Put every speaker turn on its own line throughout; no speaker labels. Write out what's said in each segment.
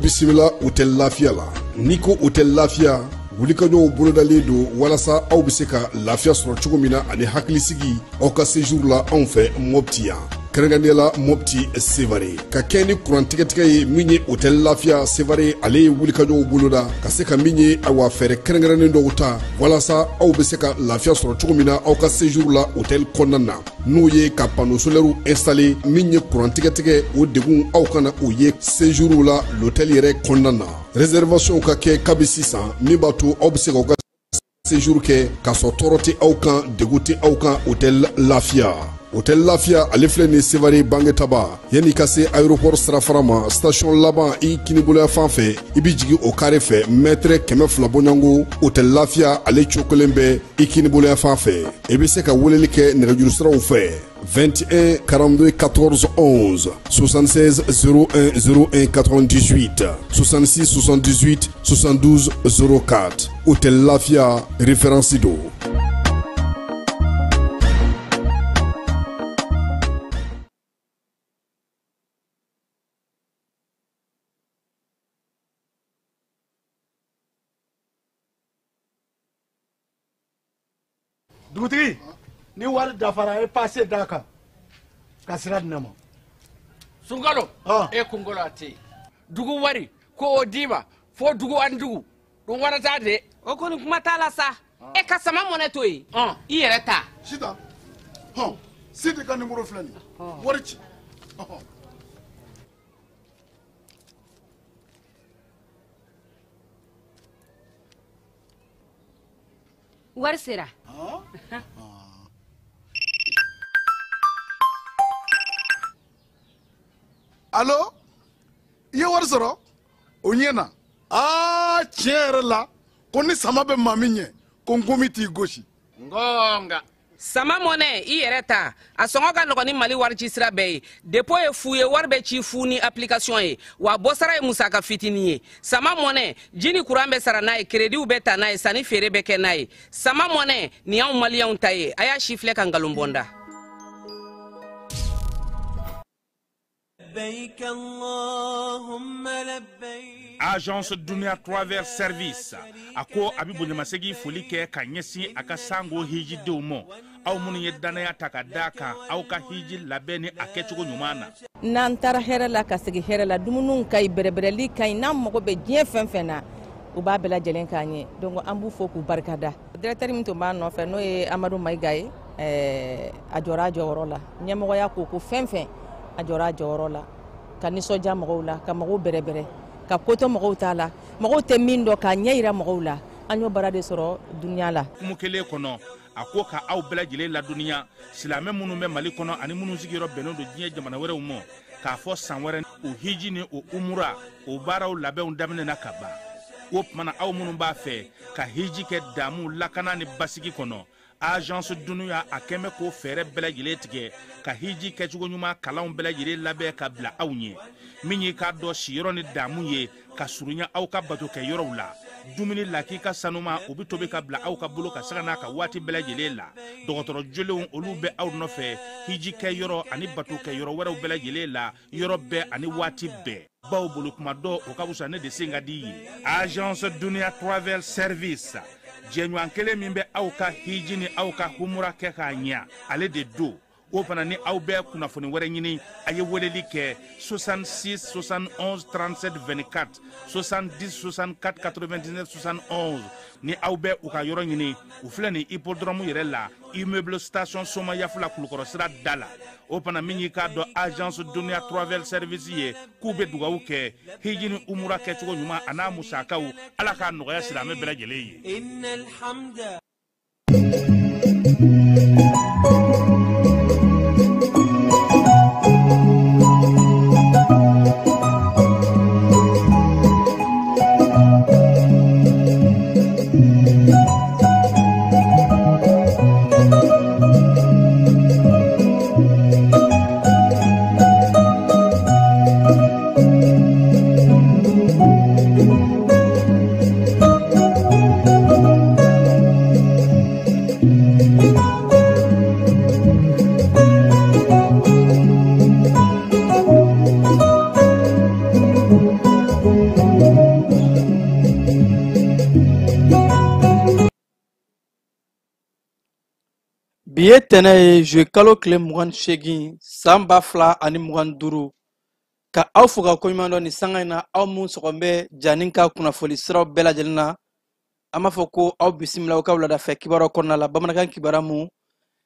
Bisimila Hôtel Lafiya la. N'i ko Hôtel Lafiya, wulikajɔw bolodalen don walasa aw bɛ se ka lafiya sɔrɔ cogo min na ani hakilisigi aw ka séjour la anw fɛ Mopti yan. Kɛrɛnkɛrɛnnenya la Mopti Sevare. Ka kɛ ni kuran tigɛtigɛ ye min ye Hôtel Lafiya Sevare, ale ye wulikajɔw boloda ka se ka min ye awa fɛɛrɛ kɛrɛnkɛrɛnnen dɔw ta walasa aw bɛ se ka lafiya sɔrɔ cogo min na aw ka séjour la hôtel kɔnɔna na. N'o ye ka panneau solaire installé min ye kuran tigɛtigɛ o degun aw kana o ye séjour la l'hôtel yɛrɛ kɔnɔna na. Réservation ka kɛ kabi sisan min b'a to aw bɛ se k'aw ka séjour kɛ k'a sɔrɔ tɔɔrɔ tɛ aw kan, degun tɛ aw kan Hôtel Lafiya. Hôtel Lafiya ale filɛ nin Sevare Bangetaba, yanni ka se aéroport sirafara ma, station laban i kiniboloya fan fɛ, i bɛ jigin o carré fɛ mètre 200 bɔɲɔgɔnko. Hôtel Lafiya ale cogo kelen bɛ i kiniboloya fan fɛ. I bɛ se ka weleli kɛ nɛgɛjuru siraw fɛ 21 42 14 11, 76 01 01 98, 66 78 72 04. Hôtel Lafiya référence don.
Dugutigi, ni wari dafara, e passe d'a kan ka sira di ne ma.
Sunkalo, e kunkolo a tɛ yen. Dugu wari ko o d'i ma fo dugu ani dugu ɗum waɗata de.
O kɔni kuma t'a la sa, e ka sama mɔnɛ to yen, i yɛrɛ ta.
Sitan hɔn, Sidi ka nimoro filɛ nin ye, wari ci.
Wari sera.
Alo, i ye wari sɔrɔ o ɲɛ na. Aa, tiɲɛ yɛrɛ la, ko ni sama bɛ maa min ɲɛ, ko nkomi t'i gosi.
Ngonga.
Sama mɔnɛ, i yɛrɛ ta, a sɔngɔ ka nɔgɔn ni Mali wari ci sira bɛɛ ye. Dépôt ye fu ye, wari bɛ ci fu ni application ye, wa bɔsara ye musaka fitinin ye. Sama mɔnɛ, ji ni kuran bɛ sara n'a ye, créditw bɛ ta n'a ye, sanni feere bɛ kɛ n'a ye. Sama mɔnɛ nin y'anw maliyɛnw ta ye, a y'a si filɛ ka nkalon bɔ n da.
Agence Dunia Travel Service a ko a bɛ bonyamasegin foli kɛ ka ɲɛsin a ka sango hijidenw ma, aw minnu ye danaya ta ka d'a kan aw ka hiji labɛn ni a kɛcogo ɲuman na.
N'an taara hɛrɛ la ka segin hɛrɛ la, dumuniw ka ɲi, bɛrɛbɛrɛli ka ɲi, n'an mago bɛ diɲɛ fɛn fɛn na, u b'a bɛɛ lajɛlen k'an ye. Donc an b'u fo k'u barikada. Directeur min tun b'an nɔfɛ, n'o ye Amadu Mayiga ye, a jɔra a jɔyɔrɔ la. Ɲɛmɔgɔya ko ko fɛn fɛn, a jɔra a jɔyɔrɔ la, ka nisɔndiya mɔgɔw la, ka mɔgɔw bɛrɛbɛrɛ, ka ko to mɔgɔw t'a la, mɔgɔw tɛ min dɔn k'a ɲɛ yira mɔgɔw la. An y'o baara de sɔrɔ dunuya la.
Hukumu kelen kɔnɔ, a ko ka aw bɛɛ lajɛlen ladɔnniya, silamɛ minnu bɛ Mali kɔnɔ ani minnu sigiyɔrɔ bɛnnen don diɲɛ jamana wɛrɛw ma, k'a fɔ san wɛrɛ o hiji ni o umura o baaraw labɛnw daminɛna ka ban. O tuma na, aw minnu b'a fɛ ka hiji kɛ damu, lakana ni basigi kɔnɔ, Agence Dunuya a kɛn bɛ k'o fɛɛrɛ bɛɛ lajɛlen tigɛ ka hiji kɛcogo ɲuman kalanw bɛɛ lajɛlen labɛn ka bila aw ɲɛ. Min y'i k'a dɔn siyɔrɔ ni damu ye ka surunya aw ka bato kɛ yɔrɔw la, dumuni lakika sanuma o bɛ tobi ka bila aw ka bolo ka saga n'a ka waati bɛɛ lajɛlen la. Dɔgɔtɔrɔ jolenw olu bɛ aw nɔfɛ hiji kɛ yɔrɔ ani bato kɛ yɔrɔ wɛrɛw bɛɛ lajɛlen la, yɔrɔ bɛɛ ani waati bɛɛ, baw bolo kuma dɔ o ka fisa ne de sen ka di ye. Agence Dunia Travel Service, jɛɲɔgɔn kelen min bɛ aw ka hiji ni aw ka humura kɛ k'a ɲɛ, ale de don. O fana ni aw bɛ kunnafoni wɛrɛ ɲini, a ye weleli kɛ 66 71 37 24, 70 64 99 71. Ni aw bɛ u ka yɔrɔ ɲini, u filɛ nin hippodrome yɛrɛ la, immeuble station Somayafula, Kulukɔrɔ sira da la. O fana min y'i k'a dɔn Agence Dunia Travel Service ye, k'u bɛ dugawu kɛ hiji ni umura kɛcogo ɲuman a n'a musakaw, Ala k'a nɔgɔya silamɛ bɛɛ lajɛlen ye.
Bi ye tɛnɛ ye, juillet kalo tile 28, san 2025. Ka aw fo ka koɲuman dɔn nin sanga in na, aw mun sɔgɔn bɛ Jani ka kunnafoli siraw bɛɛ lajɛlen na. An b'a fɔ ko aw bisimila aw ka wuladafɛ kibaruyaw kɔnɔna la, bamanankan kibaruya mun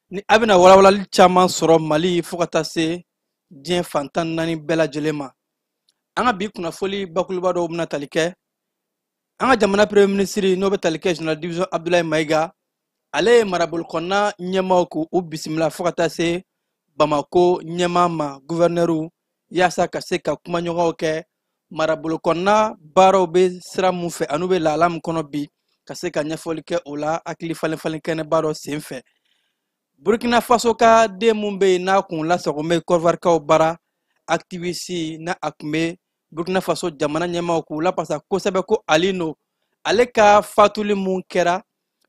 ni a bɛna walawalali caman sɔrɔ Mali fo ka taa se diɲɛ fan 14 bɛɛ lajɛlen ma. An ka bi kunnafoli bakuruba dɔw bɛna tali kɛ an ka jamana premier ministre, n'o bɛ tali kɛ général division Abdoulaye Maïga. Ale ye marabolo kɔnɔna ɲɛmaaw k'u bisimila fo ka taa se Bamako ɲɛmaa ma, gouverneur, yaasa ka se ka kumaɲɔgɔnw kɛ marabolo kɔnɔna baaraw bɛ sira mun fɛ an'u bɛ lahala min kɔnɔ bi, ka se ka ɲɛfɔli kɛ o la hakili falen falen kɛnɛba dɔ sen fɛ. Burkina Faso ka den mun bɛ yen n'a kun lasago bɛ Kɔdiwarikaw bara, activiste n'a a kun bɛ Burkina Faso jamana ɲɛmaaw k'u lapasa kosɛbɛ, ko Alino, ale ka fatuli mun kɛra,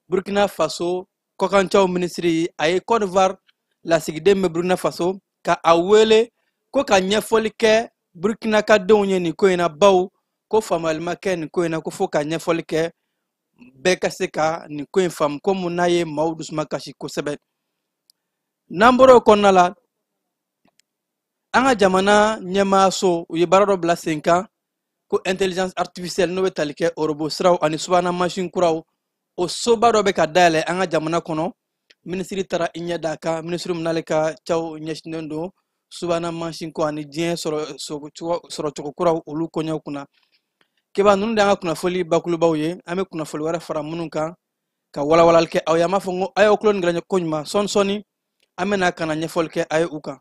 Burkina Faso kɔkancaw minisiri a ye Côte d'Ivoire lasigiden bɛ Burkina Faso ka a wele ko ka ɲɛfɔli kɛ Burkina ka denw ye nin ko in na, baw ko faamuyali ma kɛ nin ko in na, ko fo ka ɲɛfɔli kɛ bɛɛ ka se ka nin ko in faamu, ko mun n'a ye maaw dusuma kasi kosɛbɛ. N'an bɔra o kɔnɔna la, an ka jamana ɲɛmaayaso u ye baara dɔ bila sen kan ko intelligence artificielle, n'o bɛ tali kɛ robot siraw ani subahana mansin kuraw. O soba dɔ bɛ ka dayɛlɛ an ka jamana kɔnɔ. Minisiri taara i ɲɛ d'a kan, minisiri min n'ale ka caw ɲɛsinnen don subahana mansin ko ani diɲɛ sɔrɔcogo kuraw olu koɲɛw kunna. Keba, ninnu de y'an ka kunnafoli bakurubaw ye. An bɛ kunnafoli wɛrɛ fara minnu kan ka walawalali kɛ aw ye. An b'a fɔ n ko a y'aw tulo ni gɛlɛn ko ɲuman. Sɔɔni sɔɔni an bɛna ka na ɲɛfɔli kɛ a ye u kan.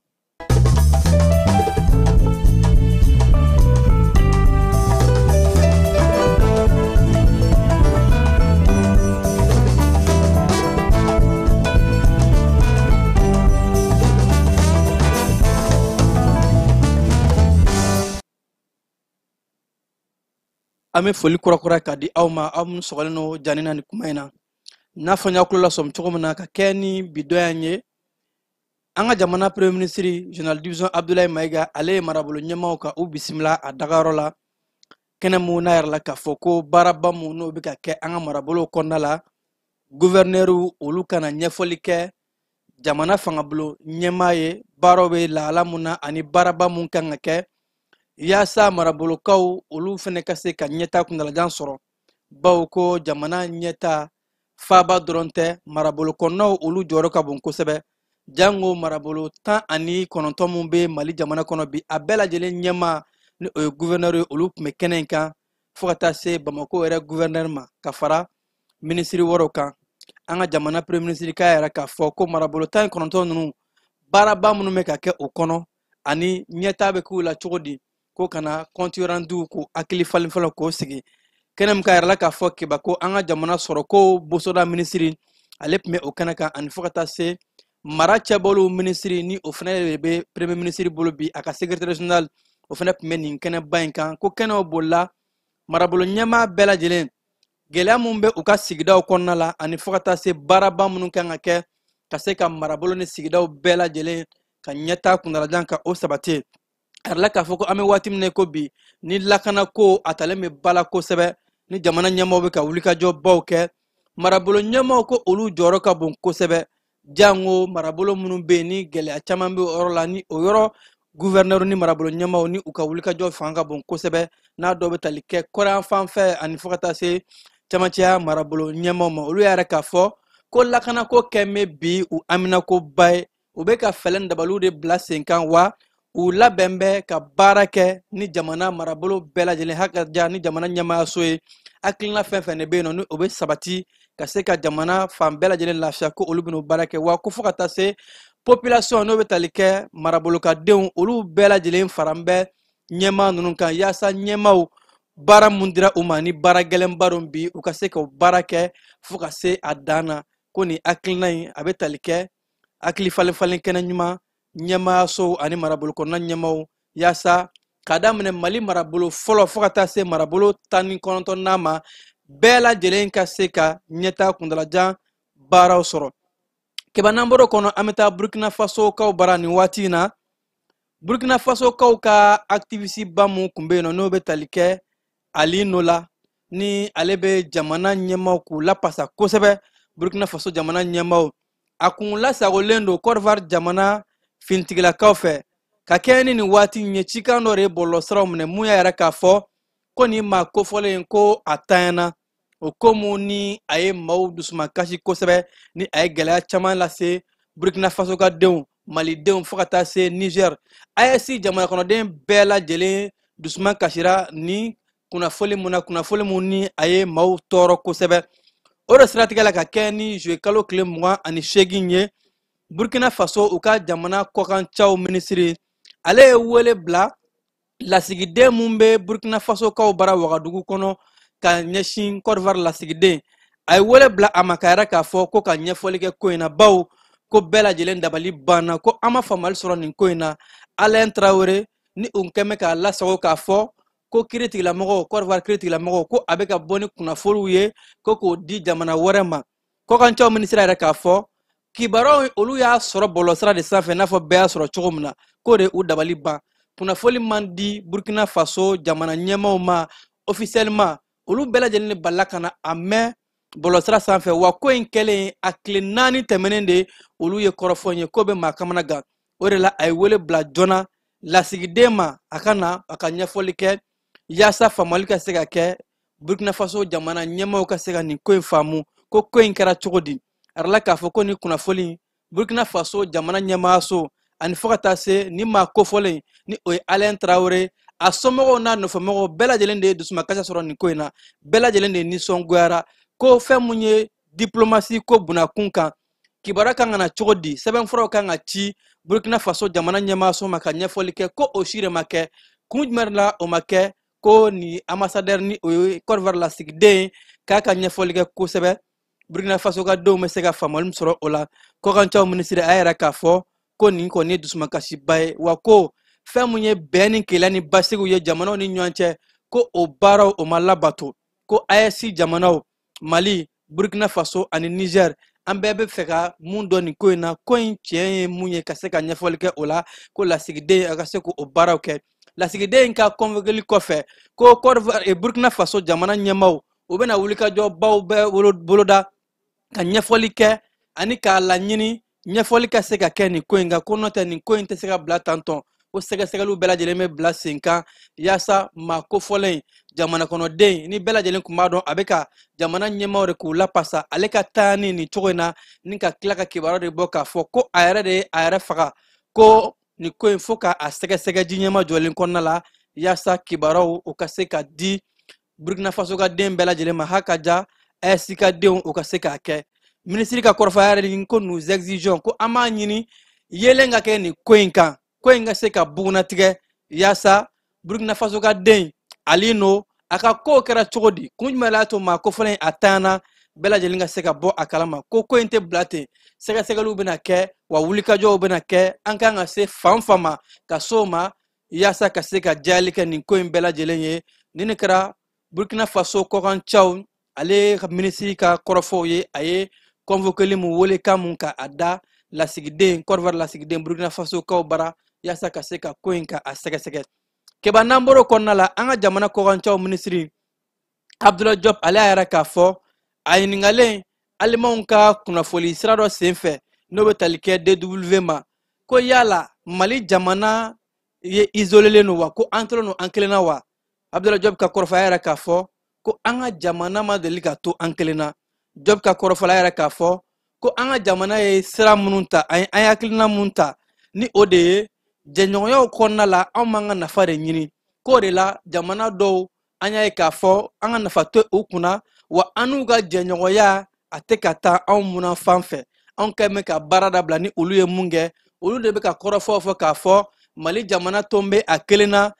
An bɛ foli kura kura k'a di aw ma, aw minnu sɔgɔlen don Jani na nin kuma in na. N'a fɔ n y'aw tulo lasɔmi cogo min na, ka kɛ ni bi dɔ ye, an ka jamana premier ministre général division Abdoulaye Maïga, ale ye marabolo ɲɛmaaw ka u bisimila a dagayɔrɔ la, kɛnɛ mun n'a yɛrɛ la k'a fɔ ko baaraba mun n'o bɛ ka kɛ an ka marabolo kɔnɔna la, gouverneur olu kana ɲɛfɔli kɛ jamana fangabulon ɲɛmaa ye baaraw bɛ lahala mun na ani baaraba mun kan ka kɛ yaasa marabolokaw olu fɛnɛ ka se ka ɲɛta kuntalajan sɔrɔ, bawo ko jamana ɲɛta faaba dɔrɔn tɛ, marabolo kɔnɔnaw olu jɔyɔrɔ ka bon kosɛbɛ. Jango marabolo 19 mun bɛ Mali jamana kɔnɔ bi, a bɛɛ lajɛlen ɲɛmaa ni o ye gouverneur ye, olu tun bɛ kɛnɛ in kan fo ka taa se Bamako yɛrɛ gouverneur ma ka fara minisiri wɛrɛw kan. An ka jamana premier ministre k'a yɛrɛ k'a fɔ ko marabolo 19 ninnu, baaraba minnu bɛ ka kɛ o kɔnɔ ani ɲɛtaa bɛ k'u la cogo di, ko kana compte rendu k'o hakili falen fɔlɔ k'o sigi kɛnɛ min kan. Yɛrɛ la k'a fɔ Keba ko an ka jamana sɔrɔ ko bosoda minisiri, ale tun bɛ o kɛnɛ kan, ani fo ka taa se mara cɛbɔliw minisiri, ni o fana de bɛ premier ministre bolo bi, a ka secrétaire général, o fana tun bɛ nin kɛnɛba in kan. Ko kɛnɛw bolila marabolo ɲɛmaa bɛɛ lajɛlen, gɛlɛya mun bɛ u ka sigidaw kɔnɔna la ani fo ka taa se baaraba minnu kan ka kɛ ka se ka marabolo ni sigidaw bɛɛ lajɛlen ka ɲɛtaa kuntalajan ka o sabati. A yɛrɛ la k'a fɔ ko an bɛ waati min na ko bi, ni lakanako a talen bɛ ba la kosɛbɛ, ni jamana ɲɛmaaw bɛ ka wulikajɔbaw kɛ, marabolo ɲɛmaaw ko olu jɔyɔrɔ ka bon kosɛbɛ, jango marabolo minnu bɛ yen ni gɛlɛya caman bɛ o yɔrɔ la, ni o yɔrɔ gouverneur ni marabolo ɲɛmaaw ni u ka wulikajɔ fanga ka bon kosɛbɛ, n'a dɔw bɛ tali kɛ kɔrɔyan fan fɛ ani fo ka taa se camancɛya marabolo ɲɛmaaw ma. Olu y'a yɛrɛ k'a fɔ ko lakanako kɛn bɛ bi u haminakoba ye, u bɛ ka fɛɛrɛ dabaliw de bila sen kan, wa u labɛn bɛ ka baara kɛ ni jamana marabolo bɛɛ lajɛlen hakaja ni jamana ɲɛmaayaso ye. Hakilina fɛn fɛn de bɛ yen nɔ ni o bɛ sabati ka se ka jamana fan bɛɛ lajɛlen lafiya, ko olu bɛn'o baara kɛ, wa ko fo ka taa se population n'o bɛ tali kɛ marabolokadenw, olu bɛɛ lajɛlen fara bɛ ɲɛmaa ninnu kan, yaasa ɲɛmaaw baara mun dira u ma ni baara gɛlɛnba don bi, u ka se k'o baara kɛ fo ka se a dan na. Ko nin hakilina in a bɛ tali kɛ hakili falen falen kɛnɛ ɲuman ɲɛmaayasow ani marabolo kɔnɔna ɲɛmaaw, yaasa k'a daminɛ Mali marabolo fɔlɔ fo ka taa se marabolo 19nan ma, bɛɛ lajɛlen ka se ka ɲɛtaa kuntalajan baaraw sɔrɔ. Keba, n'an bɔr'o kɔnɔ, an bɛ taa Burkina Faso kaw bara nin waati in na. Burkina Faso kaw ka activiste ba mun kun bɛ yen nɔ n'o bɛ tali kɛ Alino la, ni ale bɛ jamana ɲɛmaaw k'u lapasa kosɛbɛ, Burkina Faso jamana ɲɛmaaw, A kun lasagolen don Côte d'Ivoire jamana finitigilakaw fɛ ka kɛɲɛ ni nin waati in ye. Cikan dɔ de ye bɔlɔlɔsiraw minɛ mun y'a yɛrɛ k'a fɔ ko nin maa kofɔlen ko a tanyana. O ko mun ni a ye maaw dusumakasi kosɛbɛ, ni a ye gɛlɛya caman lase Burkina Faso ka denw, Malidenw, fo ka taa se Niger, AES jamana kɔnɔden bɛɛ lajɛlen dusuma kasira ni kunnafoli mun na, kunnafoli mun ni a ye maaw tɔɔrɔ kosɛbɛ. O de siratigɛ la, ka kɛ ni juillet kalo tile 28 ye, Burkina Faso u ka jamana kɔkancaw minisiri, ale ye wele bila lasigiden mun bɛ Burkina Faso kaw bara Wagadugu kɔnɔ ka ɲɛsin Côte d'Ivoire lasigiden. A ye wele bila a ma ka yɛrɛ k'a fɔ ko ka ɲɛfɔli kɛ ko in na, bawo ko bɛɛ lajɛlen dabali banna, ko an ma faamuyali sɔrɔ nin ko in na. Alain Traoré ni u kɛn bɛ k'a lasago k'a fɔ ko kiiritigɛlamɔgɔw, Côte d'Ivoire kiiritigɛlamɔgɔw, ko a bɛ ka bɔ ni kunnafoniw ye ko k'o di jamana wɛrɛ ma. Kɔkancaw minisiri yɛrɛ k'a fɔ kibaruyaw olu y'a sɔrɔ bɔlɔlɔsira de sanfɛ, n'a fɔ bɛɛ y'a sɔrɔ cogo min na, k'o de u dabali ban. Kunnafoli man di Burkina Faso jamana ɲɛmaaw ma officiellement, olu bɛɛ lajɛlen de balila ka na a mɛn bɔlɔlɔsira sanfɛ. Wa ko in kɛlen a tile 4 tɛmɛnen de olu ye kɔrɔfɔ ye ko bɛ maa kamana gan. O de la a ye wele bila joona lasigiden ma, a ka na a ka ɲɛfɔli kɛ yaasa faamuyali ka se ka kɛ, Burkina Faso jamana ɲɛmaaw ka se ka nin ko in faamu, ko ko in kɛra cogo di. A yirala k'a fɔ ko nin kunnafoli Burkina Faso jamana ɲɛmaayaso ani fo ka taa se ni maa kofɔlen ni o ye Alain Traoré, a somɔgɔw n'a nɔfɛmɔgɔw bɛɛ lajɛlen de ye dusumakasi sɔrɔ nin ko in na. Bɛɛ lajɛlen de nisɔngoyara ko fɛn mun ye diplomasi ko bunakun kan, kibaruya kan ka na cogo di, sɛbɛnfuraw kan ka ci Burkina Faso jamana ɲɛmaayaso ma ka ɲɛfɔli kɛ, ko o si de ma kɛ. Kun jumɛn la o ma kɛ? Ko ni ambassadeur ni o ye Côte d'Ivoire lasigiden k'a ka ɲɛfɔli kɛ kosɛbɛ, Burkina Faso ka denw bɛ se ka faamuyali min sɔrɔ o la. Kɔkancaw minisiri a yɛrɛ k'a fɔ ko nin kɔni ye dusumakasiba ye, wa ko fɛn mun ye bɛn ni kelenya ni basigiw ye jamanaw ni ɲɔgɔn cɛ, ko o baaraw o ma labato. Ko AES jamanaw, Mali, Burkina Faso ani Niger, an bɛɛ bɛ fɛ ka mun dɔn nin ko in na, ko in tiɲɛ ye mun ye, ka se ka ɲɛfɔli kɛ o la, ko lasigiden a ka se k'o baaraw kɛ. Lasigiden in ka convoqueli kɔfɛ, ko Burkina Faso jamana ɲɛmaaw u bɛna wulikajɔbaw bɛɛ boloda ka ɲɛfɔli kɛ ani k'a laɲini ɲɛfɔli ka se ka kɛ nin ko in kan, ko n'o tɛ nin ko in tɛ se ka bila tantɔn. Ko sɛgɛsɛgɛliw bɛɛ lajɛlen bɛ bila sen kan yaasa maa kofɔlen jamana kɔnɔden ni bɛɛ lajɛlen tun b'a dɔn a bɛ ka jamana ɲɛmaaw de k'u lapasa, ale ka taa ni nin cogo in na, ni ka tila ka kibaruya de bɔ k'a fɔ ko a yɛrɛ de ye a yɛrɛ faga, ko nin ko in fo k'a sɛgɛsɛgɛ ji ɲɛma jɔlen kɔnɔna la yaasa kibaruyaw o ka se ka di Burkina Faso ka den bɛɛ lajɛlen ma, ha ka ja AES ka denw o ka se k'a kɛ. Minisiri ka kɔrɔfɔ yɛrɛ ko nous exigeons, ko an b'a ɲini yelen ka kɛ nin ko in kan, ko in ka se ka bugunnatigɛ yaasa Burkina Faso ka den Alino a ka kow kɛra cogo di, kun jumɛn y'a to maa kofɔlen a tanyana, bɛɛ lajɛlen ka se ka bɔ a kalama. Ko ko in tɛ bila ten, sɛgɛsɛgɛliw bɛna kɛ wa wulikajɔw bɛna kɛ, an kan ka se fan fan ma ka s'o ma yaasa ka se ka jayali kɛ nin ko in bɛɛ lajɛlen ye. Nin de kɛra Burkina Faso kɔkancaw ale ka minisiri ka kɔrɔfɔw ye, a ye convoqueli mun welekan mun ka a da lasigiden Côte d'Ivoire lasigiden Burkina Faso kaw bara yaasa ka se ka ko in ka a sɛgɛsɛgɛ. Keba n'an bɔr'o kɔnɔna la, an ka jamana kɔkancaw minisiri Abdoulaye Diop ale y'a yɛrɛ k'a fɔ a ɲininkalen alimanw ka kunnafoli sira dɔ senfɛ n'o bɛ tali kɛ DW ma, ko yala Mali jamana ye isolelen don wa, ko an tolen don an kelen na wa? Abdoulaye Diop ka kɔrɔfɔ a yɛrɛ k'a fɔ ko an ka jamana ma deli ka to an kelen na. Diop ka kɔrɔfɔ a yɛrɛ k'a fɔ ko an ka jamana ye sira minnu ta, an ye hakilina mun ta, ni o de ye jɛɲɔgɔnyaw kɔnɔna la anw m'an ka nafa de ɲini, k'o de la jamana dɔw an y'a ye k'a fɔ an ka nafa tɛ u kunna, wa an n'u ka jɛɲɔgɔnya a tɛ ka taa anw munna fan fɛ. Anw kɛlen bɛ ka baara dabila ni olu ye mun kɛ, olu de bɛ ka kɔrɔfɔw fɔ k'a fɔ Mali jamana tɔn bɛ a kelen na,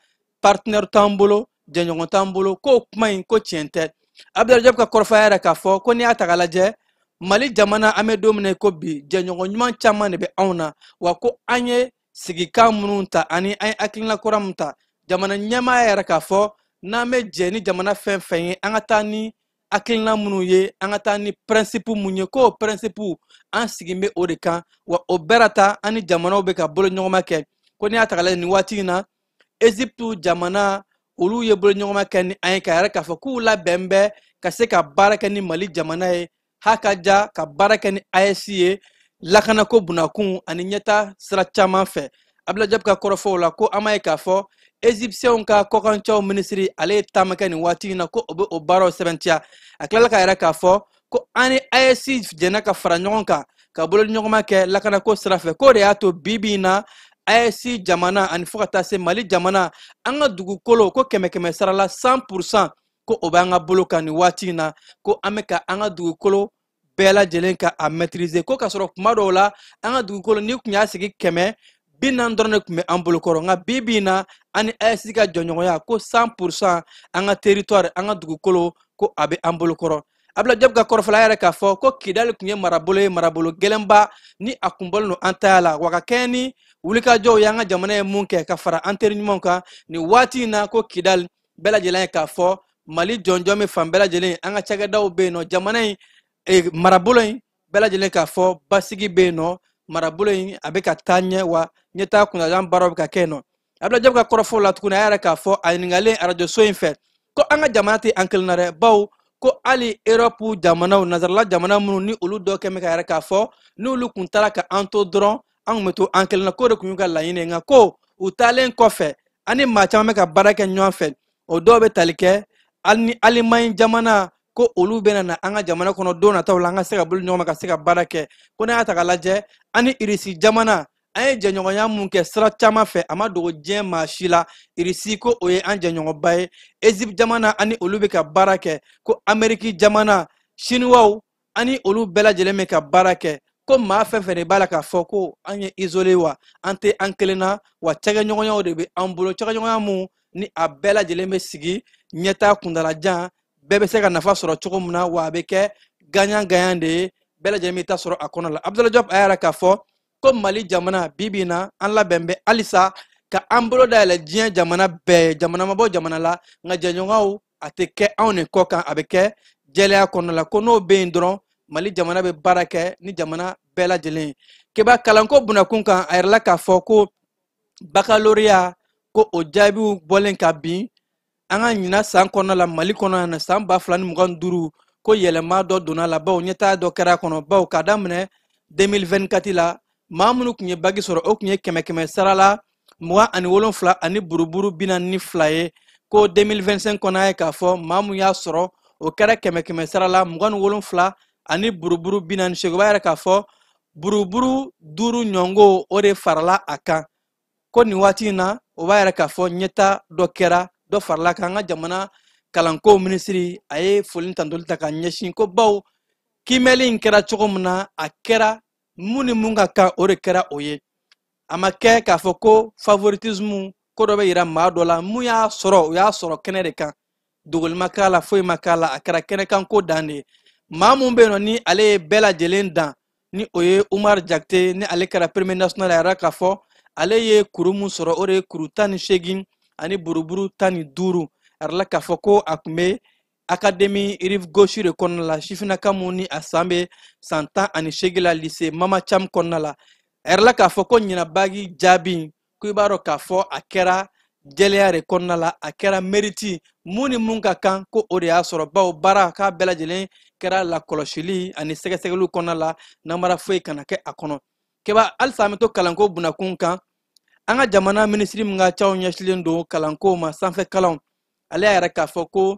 partenaire t'an bolo, jɛɲɔgɔn t'an bolo, k'o kuma in ko tiɲɛ tɛ. Abdoulaye Diop ka kɔrɔfɔ yɛrɛ k'a fɔ ko n'i y'a ta k'a lajɛ Mali jamana an bɛ don min na ko bi, jɛɲɔgɔn ɲuman caman de bɛ anw na, wa ko an ye sigikan minnu ta ani an ye hakilina kura min ta, jamana ɲɛmaaya yɛrɛ k'a fɔ n'an bɛ jɛ ni jamana fɛn fɛn ye, an ka taa ni hakilina minnu ye, an ka taa ni principe mun ye, k'o principe an sigi bɛ o de kan, wa o bɛɛ la ta an ni jamanaw bɛ ka bolo ɲɔgɔnma kɛ. Ko n'i y'a ta k'a lajɛ nin waati in na, Égypte jamana olu ye bolo ɲɔgɔnma kɛ ni an ye, k'a yɛrɛ k'a fɔ k'u labɛn bɛ ka se ka baara kɛ ni Mali jamana ye, ha ka ja ka baara kɛ ni AES ye. Lakanako bunakun ani ɲɛta sira caman fɛ. Abdoulaye Diop ka kɔrɔfɔw la, ko an m'a ye k'a fɔ Égyptiens ka kɔkancɛw minisiri, ale ye taama kɛ nin waati in na, ko o bɛ o baaraw sɛbɛntiya. A tilala k'a yɛrɛ k'a fɔ ko an ni AES jɛnna ka fara ɲɔgɔn kan ka bolodiɲɔgɔnma kɛ lakanako sira fɛ, k'o de y'a to bi bi in na AES jamana ani fo ka taa se Mali jamana, an ka dugukolo ko kɛmɛ kɛmɛ sara la 100% ko o b'an ka bolo kan nin waati in na, ko an bɛ ka an ka dugukolo bɛɛ lajɛlen ka a maîtriser, ko k'a sɔrɔ kuma dɔw la an ka dugukolo n'i tun y'a sigi 140 dɔrɔn de tun bɛ an bolo kɔrɔ, nka bi bi in na an ni AES ka jɔɲɔgɔnya ko 100% an ka territoire, an ka dugukolo ko a bɛ an bolo kɔrɔ. Abdoulaye Diop ka kɔrɔfɔla yɛrɛ k'a fɔ ko Kidali tun ye marabolo ye, marabolo gɛlɛnba ni a kun bɔlen don an taya la, wa ka kɛɲɛ ni wulikajɔw ye an ka jamana ye mun kɛ ka fara an teri ɲumanw kan nin waati in na, ko Kidali bɛɛ lajɛlen ye k'a fɔ Mali jɔnjɔn bɛ fan bɛɛ lajɛlen, an ka cakɛdaw bɛ yen nɔ, jamana in marabolo in bɛɛ lajɛlen k'a fɔ basigi bɛ yen nɔ, marabolo in a bɛ ka taa ɲɛ, wa ɲɛtaa kunnajan baaraw bɛ ka kɛ yen nɔ. Abdoulaye Diop ka kɔrɔfɔw la tuguni, a yɛrɛ k'a fɔ a ɲininkalen arajoso in fɛ ko an ka jamana tɛ an kelen na dɛ, bawo ko hali Europe jamanaw, nansarala jamana minnu ni olu dɔ kɛn bɛ ka yɛrɛ k'a fɔ n'olu kun taara ka an to dɔrɔn, an kun bɛ to an kelen na, k'o de kun y'u ka laɲini ye, nka ko u taalen kɔfɛ an ni maa caman bɛ ka baara kɛ ɲɔgɔn fɛ, o dɔw bɛ tali kɛ hali ni Alimaɲi jamana, ko olu bɛna na an ka jamana kɔnɔ don nataw la, an ka se ka bolo ɲɔgɔn ma ka se ka baara kɛ. Ko n'a y'a ta k'a lajɛ, an ni Irisi jamana an ye jɛɲɔgɔnya mun kɛ sira caman fɛ, a ma dogo diɲɛ maa si la, Irisi ko o ye an jɛɲɔgɔnba ye, Egypte jamana an ni olu bɛ ka baara kɛ, ko Ameriki jamana, Siniwaw an ni olu bɛɛ lajɛlen bɛ ka baara kɛ, ko maa fɛn fɛn de b'a la k'a fɔ ko an ye isolé wa an tɛ an kelen na, wa cakɛɲɔgɔnyaw de bɛ an bolo, cakɛɲɔgɔnya mun ni a bɛɛ lajɛlen bɛ sigi ɲɛtaa kuntalajan, bɛɛ bɛ se ka nafa sɔrɔ cogo min na, wa a bɛ kɛ gagnant gagnant de ye, bɛɛ lajɛlen bɛ taa sɔrɔ a kɔnɔ la. Abdoulaye Diop a y'a yira k'a fɔ ko Mali jamana bi bi in na an labɛn bɛ halisa ka an bolo dayɛlɛ diɲɛ jamana bɛɛ ye, jamana ma bɔ jamana la, nka jɛɲɔgɔnw a tɛ kɛ anw de kɔ kan, a bɛ kɛ jɛlenya kɔnɔna la, ko n'o bɛ yen dɔrɔn Mali jamana bɛ baara kɛ ni jamana bɛɛ lajɛlen ye. Keba kalanko bunakun kan, a yirala k'a fɔ ko baccalauréat ko o jaabiw bɔlen ka bin an ka ɲinan san kɔnɔna la Mali kɔnɔ yan san 2025, ko yɛlɛma dɔ donna la, bawo ɲɛtaa dɔ kɛra a kɔnɔ, bawo k'a daminɛ 2024 la maa minnu tun ye baki sɔrɔ o tun ye kɛmɛ kɛmɛ sara la 27 ani buruburu 42 ye, ko 2025 kɔnɔ a ye k'a fɔ maa mun y'a sɔrɔ o kɛra kɛmɛ kɛmɛ sara la 27 ani buruburu 48. O b'a yira k'a fɔ buruburu 5 ɲɔngo o de farala a kan, ko nin waati in na o b'a yira k'a fɔ ɲɛta dɔ kɛra, dɔ farala kan. An ka jamana kalanko minisiri a ye foli ni tantoli ta ka ɲɛsin ko bawo kiimɛli in kɛra cogo min na, a kɛra mun ni mun ka kan o de kɛra o ye, a ma kɛ k'a fɔ ko favoritisme ko dɔ bɛ yira maa dɔ la, mun y'a sɔrɔ o y'a sɔrɔ kɛnɛ de kan, dogoli ma k'a la, foyi ma k'a la, a kɛra kɛnɛ kan ko dan de ye. Maa mun bɛ yen nɔ ni ale ye bɛɛ lajɛlen dan, ni o ye Umar Jakite, ni ale kɛra premier national, a yɛrɛ k'a fɔ ale ye kuru mun sɔrɔ o de ye kuru 18 ani buruburu 15. A yɛrɛ la k'a fɔ ko a tun bɛ académie Rive Gauche de kɔnɔna la, sifinnaka mun ni a san bɛ san 18 la, lycée Mama Cham kɔnɔna la. A yɛrɛ la k'a fɔ ko ɲinan bagi jaabi ko i b'a dɔn k'a fɔ a kɛra jɛlenya de kɔnɔna la, a kɛra mérite mun ni mun ka kan ko o de y'a sɔrɔ, bawo baara k'a bɛɛ lajɛlen kɛra lakɔlɔsili ani sɛgɛsɛgɛliw kɔnɔna la, namara foyi kana kɛ a kɔnɔ. Keba halisa an bɛ to kalanko bunakun kan, an ka jamana minisiri min ka caw ɲɛsilen don kalanko ma, sanfɛ kalanw, ale y'a yɛrɛ k'a fɔ ko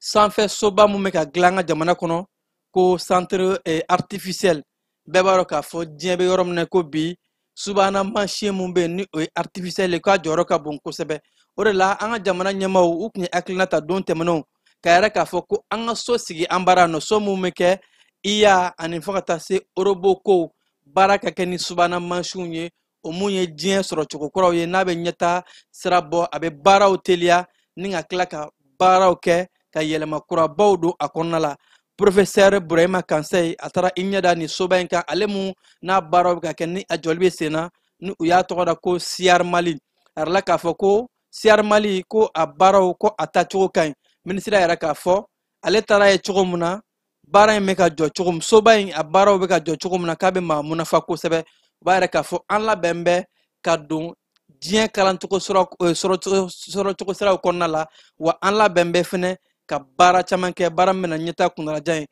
sanfɛ soba mun bɛ ka dilan an ka jamana kɔnɔ ko centre artificiel, bɛɛ b'a dɔn k'a fɔ diɲɛ bɛ yɔrɔ min na ko bi subahana mansin mun bɛ yen ni o ye artificiel ye, k'a jɔyɔrɔ ka bon kosɛbɛ. O de la an ka jamana ɲɛmaaw u tun ye hakilina ta don tɛmɛnenw ka yɛrɛ k'a fɔ ko an ka so sigi an baara nɔ, so mun bɛ kɛ IA ani fo ka taa se robot kow baara ka kɛ ni subahana mansinw ye, o mun ye diɲɛ sɔrɔcogo kuraw ye, n'a bɛ ɲɛtaa sira bɔ, a bɛ baaraw teliya ni ka tila ka baaraw kɛ ka yɛlɛma kurabaw don a kɔnɔna la. Professeur Burahima Kansayi a taara i ɲɛ da nin soba in kan, ale mun n'a baaraw bɛ ka kɛ ni a jɔli bɛ sen na, ni u y'a tɔgɔ da ko CR Mali. A yirala k'a fɔ ko CR Mali ko a baaraw ko a taacogo ka ɲi. Minisiri y'a yira k'a fɔ ale taara ye cogo min na, baara in bɛ ka jɔ cogo min, soba in a baaraw bɛ ka jɔ cogo min na, k'a bɛ maa munafa kosɛbɛ. O b'a yira k'a fɔ an labɛn bɛ ka don diɲɛ kalancogo sɔrɔcogo siraw kɔnɔna la, wa an labɛn bɛ fɛnɛ ka baara caman kɛ, baara min bɛna ɲɛtaa kuntalajan ye.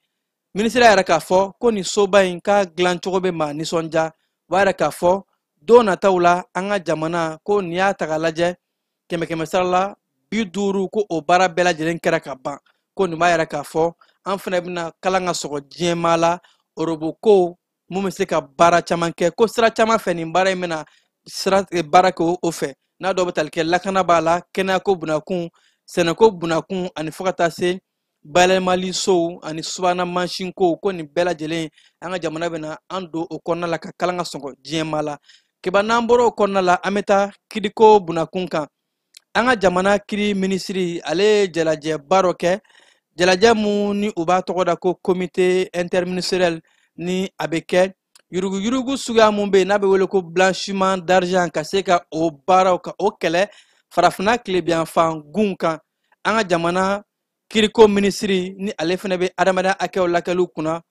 Minisiri y'a yira k'a fɔ ko nin soba in ka dilancogo bɛ maa nisɔndiya. O b'a yira k'a fɔ don nataw la an ka jamana ko n'i y'a ta k'a lajɛ kɛmɛ kɛmɛ sara la 50 ko o baara bɛɛ lajɛlen kɛra ka ban. Ko nin b'a yira k'a fɔ an fana bɛna kalan ka sɔgɔ diɲɛmaa la orobo ko mun bɛ se ka baara caman kɛ, ko sira caman fɛ nin baara in bɛna sira baara kɛ o fɛ, n'a dɔw bɛ tali kɛ lakana b'a la, kɛnɛyako bunakun, sɛnɛko bunakun, ani fo ka taa se bayɛlɛmali sow ani subahana mansinkow. Ko nin bɛɛ lajɛlen an ka jamana bɛna an don o kɔnɔna la ka kalan ka sɔgɔ diɲɛmaa la. Keba, n'an bɔra o kɔnɔna la, an bɛ taa kiriko bunakun kan. An ka jamana kiri minisiri ale ye jalajɛba dɔ kɛ, jalajɛ mun ni u b'a tɔgɔ da ko comité interministériel, ni a bɛ kɛ yuruguyurugu suguya mun bɛ yen n'a bɛ wele ko blanchiment d'argent, ka se ka o baaraw ka o kɛlɛ farafinna tilebiyanfan gun kan. An ka jamana kiriko minisiri ni ale fana bɛ adamadenya hakɛw lakɛliw kunna,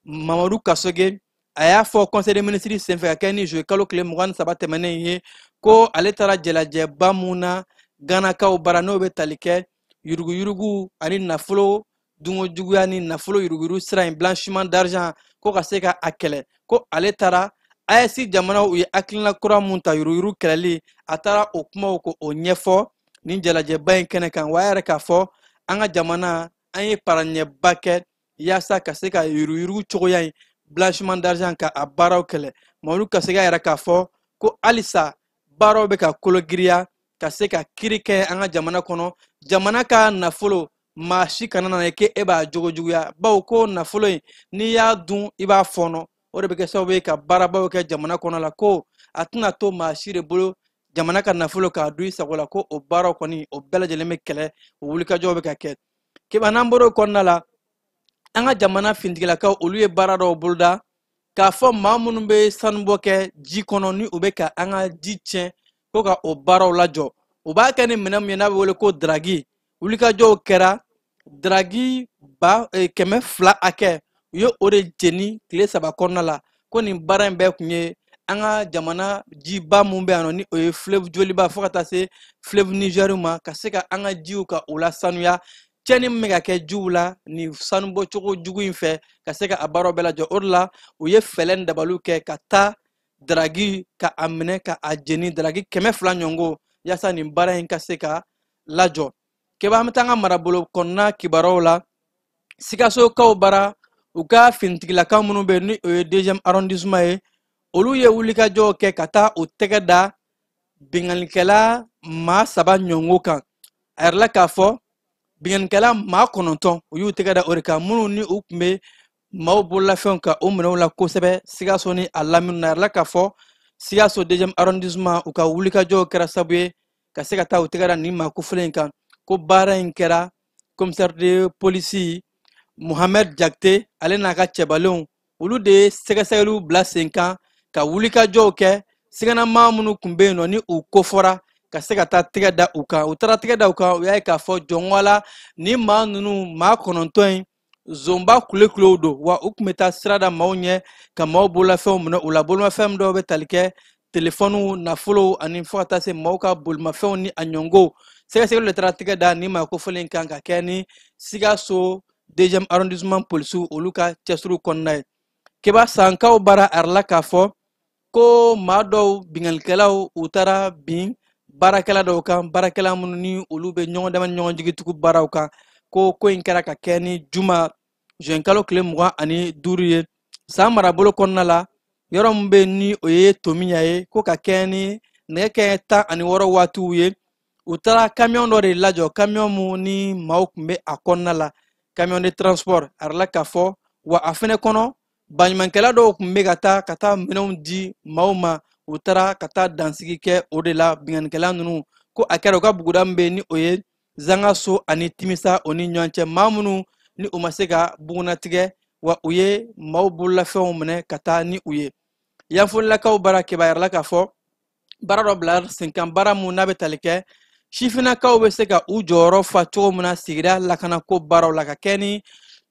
Mamadu Kasoge, a y'a fɔ conseil des ministres senfɛ ka kɛ ni juillet kalo tile 23 tɛmɛnen ye, ko ale taara jalajɛba mun na Ganakaw bara, n'o bɛ tali kɛ yuruguyurugu ani nafolo dunkojuguya ni nafolo yuruguyurugu sira in blanchiment d'argent, ko ka se ka a kɛlɛ. Ko ale taara AES jamanaw u ye hakilina kura mun ta yuruguyurugu kɛlɛli, a taara o kumaw ko o ɲɛfɔ nin jalajɛba in kɛnɛ kan. Wa a yɛrɛ k'a fɔ an ka jamana an ye paraɲɛba kɛ yaasa ka se ka yuruguyurugu cogoya in blanchiment d'argent ka a baaraw kɛlɛ. Mamadu Kasoge y'a yɛrɛ k'a fɔ ko halisa baaraw bɛ ka kologiriya ka se ka kiri kɛ an ka jamana kɔnɔ, jamana ka nafolo maa si kana na ye k'e b'a jogojuguya, bawo ko nafolo in n'i y'a dun i b'a fɔɔnɔ, o de bɛ kɛ sababu ye ka baarabaw kɛ jamana kɔnɔ la, ko a tɛna to maa si de bolo jamana ka nafolo k'a dun i sago la. Ko o baaraw kɔni o bɛɛ lajɛlen bɛ kɛlɛ, o wulikajɔw bɛ ka kɛ. Keba, n'an bɔra o kɔnɔna la, an ka jamana finitigilakaw olu ye baara dɔw boloda k'a fɔ maa minnu bɛ sanubɔ kɛ ji kɔnɔ ni u bɛ ka an ka ji tiɲɛ, ko ka o baaraw lajɔ. U b'a kɛ ni minɛn min ye n'a bɛ wele ko dragi. Wulikajɔw kɛra dragi ba 200 hakɛ, u ye o de jeni tile 3 kɔnɔna la. Ko nin baara in bɛɛ kun ye an ka jamana jiba mun bɛ yan nɔ ni o ye fleuve Joliba fo ka taa se fleuve Niger ma, ka se ka an ka jiw ka o lasanuya, tiɲɛni min bɛ ka kɛ jiw la nin sanubɔcogo jugu in fɛ, ka se ka a baaraw bɛɛ lajɔ. O de la u ye fɛɛrɛ ni dabaliw kɛ ka taa dragi ka a minɛ ka a jeni dragi 200 ɲɔgɔn, yaasa nin baara in ka se ka lajɔ. Keba, an bɛ taa an ka marabolo kɔnɔna kibaruyaw la. Sikasokaw bara, u ka finitigilakaw minnu bɛ yen ni o ye deuxième arrondissement ye, olu ye wulikajɔw kɛ ka taa u tɛgɛ da binkannikɛla maa 3 ɲɔgɔn kan. A yɛrɛ la k'a fɔ binkannikɛla maa 9 u y'u tɛgɛ da o de kan, minnu ni u tun bɛ maaw bololafɛnw ka o minɛw la kosɛbɛ Sikaso ni a lamini na. A yɛrɛ la k'a fɔ Sikaso deuxième arrondissement u ka wulikajɔw kɛra sababu ye ka se ka taa u tɛgɛ da nin maa kofɔlen in kan. Ko baara in kɛra commissaire de police Mohamed Jakite ale n'a ka cɛbalenw olu de ye sɛgɛsɛgɛliw bila sen kan ka wulikajɔw kɛ siganamaa minnu tun bɛ yen nɔ ni u kofɔra ka se ka taa tɛgɛ da u kan. U taara tɛgɛ da u kan, u y'a ye k'a fɔ jɔnko la ni maa ninnu maa 9 in zonba kulekulew don, wa u tun bɛ taa sira da maaw ɲɛ ka maaw bololafɛnw minɛ u la. Bolomafɛn dɔw bɛ tali kɛ telefɔniw, nafolow ani fo ka taa se maaw ka bolimafɛnw ni a ɲɔngow. Sɛgɛsɛgɛliw de taara tɛgɛ da ni maa kofɔlen kan ka kɛ ni Sikaso deuxième arrondissement polisiw olu ka cɛsiriw kɔnɔna ye. Keba, Sankaw bara a yɛrɛ la k'a fɔ ko maa dɔw binkannikɛlaw u taara bin baarakɛla dɔw kan, baarakɛla minnu ni olu bɛ ɲɔgɔn dama ni ɲɔgɔn jigitugu baaraw kan. Ko ko in kɛra ka kɛ ni juma juin kalo tile 25 ye san marabolo kɔnɔna la, yɔrɔ min bɛ yen ni o ye Tomiya ye, ko ka kɛ ni nɛgɛ kɛ 16 waatiw ye. U taara camion dɔ de lajɔ, camion mun ni maaw tun bɛ a kɔnɔna la, camion de transport. A yɛrɛ la k'a fɔ wa a fɛnɛ kɔnɔ baɲumankɛla dɔw tun bɛ ka taa minɛnw di maaw ma. U taara ka taa dansigi kɛ o de la binkannikɛla ninnu. Ko a kɛra u ka buguda min bɛ yen ni o ye Zangaso ani Timisa o ni ɲɔgɔn cɛ, maa minnu ni u ma se ka bugunnatigɛ, wa u ye maaw bololafɛnw minɛ ka taa ni u ye. Yanfolilakaw bara, Keba yɛrɛ la k'a fɔ baara dɔ bila sen kan, baara mun n'a bɛ tali kɛ sifinnakaw bɛ se ka u jɔyɔrɔ fa cogo min na sigida lakanako baaraw la, ka kɛ ni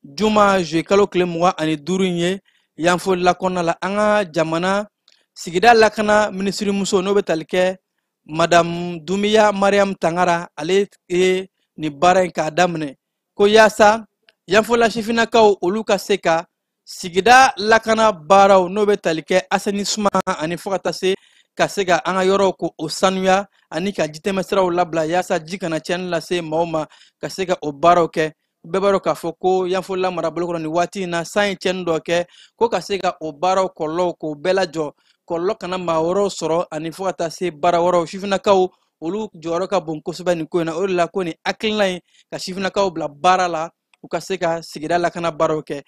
juma juillet kalo tile 25 in ye Yanfolila kɔnɔna la. An ka jamana sigida lakana minisirimuso n'o bɛ tali kɛ Madame Doumbia Mariam Tangara, ale ye nin baara in k'a daminɛ ko yaasa Yanfola sifinnakaw olu ka se ka sigida lakana baaraw n'o bɛ tali kɛ assainissement ani fo ka taa se ka se ka an ka yɔrɔw ko o sanuya ani ka jitɛmɛsiraw labila yaasa ji kana tiɲɛni lase maaw ma, ka se ka o baaraw kɛ. Bɛɛ b'a dɔn k'a fɔ ko Yanfola marabolo kɔnɔ nin waati in na, san ye tiɲɛni dɔ kɛ, ko ka se ka o baaraw kɔlɔlɔw k'o bɛɛ lajɔ, kɔlɔlɔ kana maa wɛrɛw sɔrɔ ani fo ka taa se baara wɛrɛw. Sifinnakaw olu jɔyɔrɔ ka bon kosɛbɛ nin ko in na. O de la ko nin hakilina in ka sifinnakaw bila baara la, u ka se ka sigida lakana baaraw kɛ.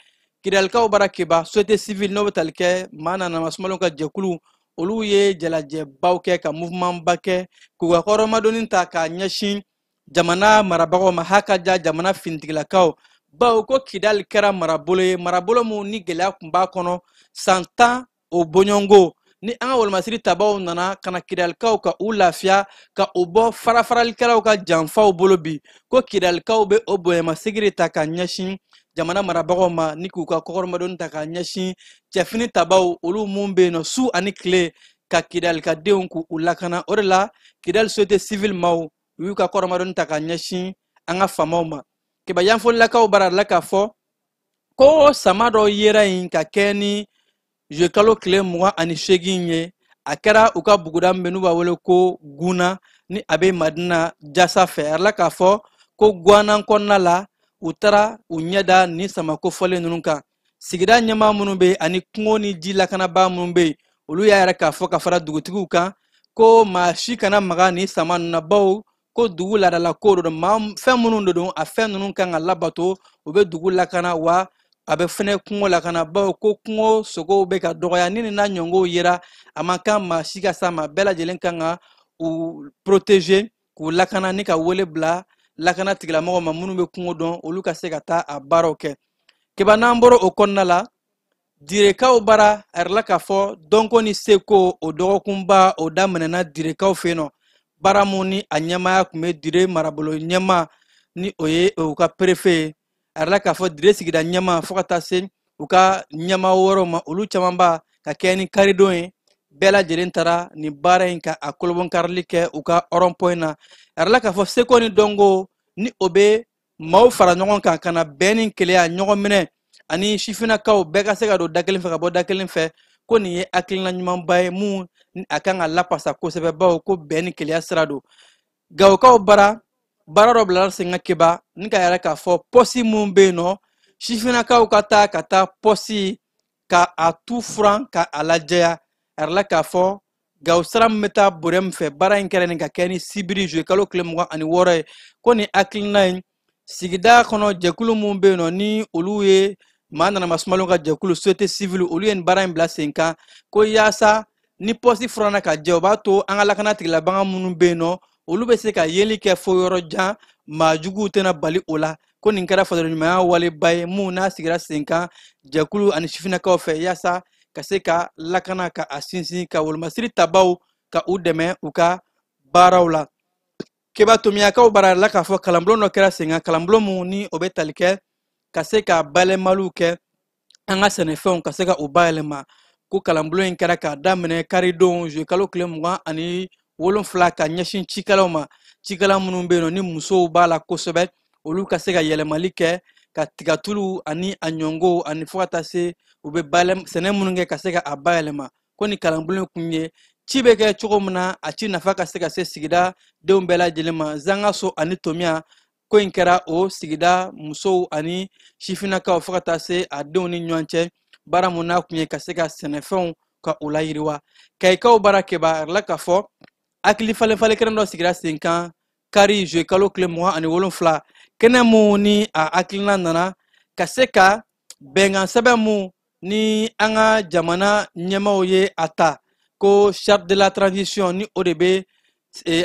Kidalikaw bara Keba, société civile n'o bɛ tali kɛ maa nana sumalenw ka jɛkulu, olu ye jalajɛbaw kɛ ka mouvement ba kɛ k'u ka kɔrɔmadonni ta k'a ɲɛsin jamana marabagaw ma, hakaja jamana finitigilakaw, bawo ko Kidali kɛra marabolo ye, marabolo mun ni gɛlɛya tun b'a kɔnɔ san 10 o bɔɲɔgɔnko. Ni an ka wolomasiri tabaw nana ka na Kidalikaw ka u lafiya ka u bɔ farafaralikɛlaw ka janfaw bolo bi, ko Kidalikaw bɛ o bonyamasegin de ta ka ɲɛsin jamana marabagaw ma, ni k'u ka kɔkɔrɔmadonni ta ka ɲɛsin cɛfini tabaw olu mun bɛ yen nɔ su ani tile ka Kidalikadenw k'u lakana. O de la Kidali société civile maaw u y'u ka kɔrɔmadonni ta ka ɲɛsin an ka faamaw ma. Keba Yanfolilakaw bara la k'a fɔ ko sama dɔ yera yen ka kɛ ni juillet kalo tile 28 ye. A kɛra u ka buguda min bɛ n'u b'a wele ko Guna, ni a bɛ Madina Jasa fɛ. A la k'a fɔ ko Guana kɔnɔna la, u taara u ɲɛ da nin sama kofɔlen ninnu kan. Sigida ɲɛmaa minnu bɛ yen ani kungo ni ji lakanabaa minnu bɛ yen, olu y'a yɛrɛ k'a fɔ ka fara dugutigiw kan ko maa si kana maga nin sama ninnu na, bawo ko dugu laadala ko don, maa fɛn minnu de don, a fɛn ninnu kan ka labato, u bɛ dugu lakana wa a bɛ fɛnɛ kungo lakana, bawo ko kungo sogow bɛ ka dɔgɔya. Ni nin n'a ɲɔngɔw yera, a man kan maa si ka s'a ma, bɛɛ lajɛlen kan ka u protéger k'u lakana, ni ka wele bila lakana tigilamɔgɔw ma minnu bɛ kungo dɔn, olu ka se ka taa a baaraw kɛ. Keba n'an bɔra o kɔnɔna la, Direkaw bara a yɛrɛ la k'a fɔ dɔnko ni seko o dɔgɔkunba o daminɛna Direkaw fɛ yen nɔ. Baara mun ni a ɲɛmaaya tun bɛ Dire marabolo ɲɛmaa ni o ye u ka préfet ye, a yɛrɛ la k'a fɔ Dire sigida ɲɛmaa fo ka taa se u ka ɲɛmaa wɛrɛw ma, olu caman ba ka kɛ ni karidon ye, bɛɛ lajɛlen taara nin baara in ka a kolobɔnkarili kɛ u ka rond point na. A yɛrɛ la k'a fɔ seko ni dɔnko ni o bɛ maaw fara ɲɔgɔn kan ka na bɛn ni keleya ɲɔgɔn minɛ ani sifinnakaw bɛɛ ka se ka don da kelen fɛ ka bɔ da kelen fɛ, ko nin ye hakilina ɲumanba ye mun a kan ka lapasa kosɛbɛ, bawo ko bɛn ni keleya sira don. Gawokaw bara baara dɔ bilara sen kan Keba, ni ka yɛrɛ k'a fɔ pɔsi mun bɛ yen nɔ, sifinnakaw ka taa ka taa pɔsi ka a tu furan ka a lajɛya. A yɛrɛ la k'a fɔ Gawo sira min bɛ taa Borɛ min fɛ, baara in kɛra nin ka kɛ ni sibiri juillet kalo tile 26 ye. Ko nin hakilina in sigida kɔnɔ jɛkulu mun bɛ yen nɔ ni olu ye maa nana sumalenw ka jɛkulu société civile, olu ye nin baara in bila sen kan, ko yaasa ni pɔsi furanna ka jɛ, o b'a to an ka lakana tigilabaga minnu bɛ yen nɔ, olu bɛ se ka yeli kɛ fo yɔrɔ jan, maa juguw tɛna bali o la. Ko nin kɛra fasodenɲumanya waleba ye mun n'a sigira sen kan jɛkulu ani sifinnakaw fɛ, yaasa ka se ka lakana ka a sinsin ka wolomasiri tabaw ka u dɛmɛ u ka baaraw la. Keba Tomiyakaw bara la k'a fɔ kalanbulon dɔ kɛra sen kan, kalanbulon mun ni o bɛ tali kɛ ka se ka bayɛlɛmaliw kɛ an ka sɛnɛfɛnw ka se ka u bayɛlɛma. Ko kalanbulon in kɛra k'a daminɛ karidon juillet kalo tile 27 ka ɲɛsin cikɛlaw ma, cikɛla minnu bɛ yen nɔ ni musow b'a la kosɛbɛ, olu ka se ka yɛlɛmali kɛ ka tigatulu ani a ɲɔngo ani fo ka taa se u bɛ sɛnɛ minnu kɛ ka se ka a bayɛlɛma. Ko nin kalanbulon kun ye ci bɛ kɛ cogo min na a ci nafa ka se ka se sigida denw bɛɛ lajɛlen ma. Zangaso ani Tomiya, ko in kɛra o sigida musow ani sifinnakaw fo ka taa se a denw ni ɲɔgɔn cɛ, baara mun n'a kun ye ka se ka sɛnɛfɛnw ka u layiriwa. Kayikaw bara Keba, a la k'a fɔ hakili falen falen kɛnɛ dɔ sigira sen kan kari juillet kalo tile 27, kɛnɛ mun ni a hakilina nana ka se ka bɛnkan sɛbɛn mun ni an ka jamana ɲɛmaaw ye a ta ko charte de la transition, ni o de bɛ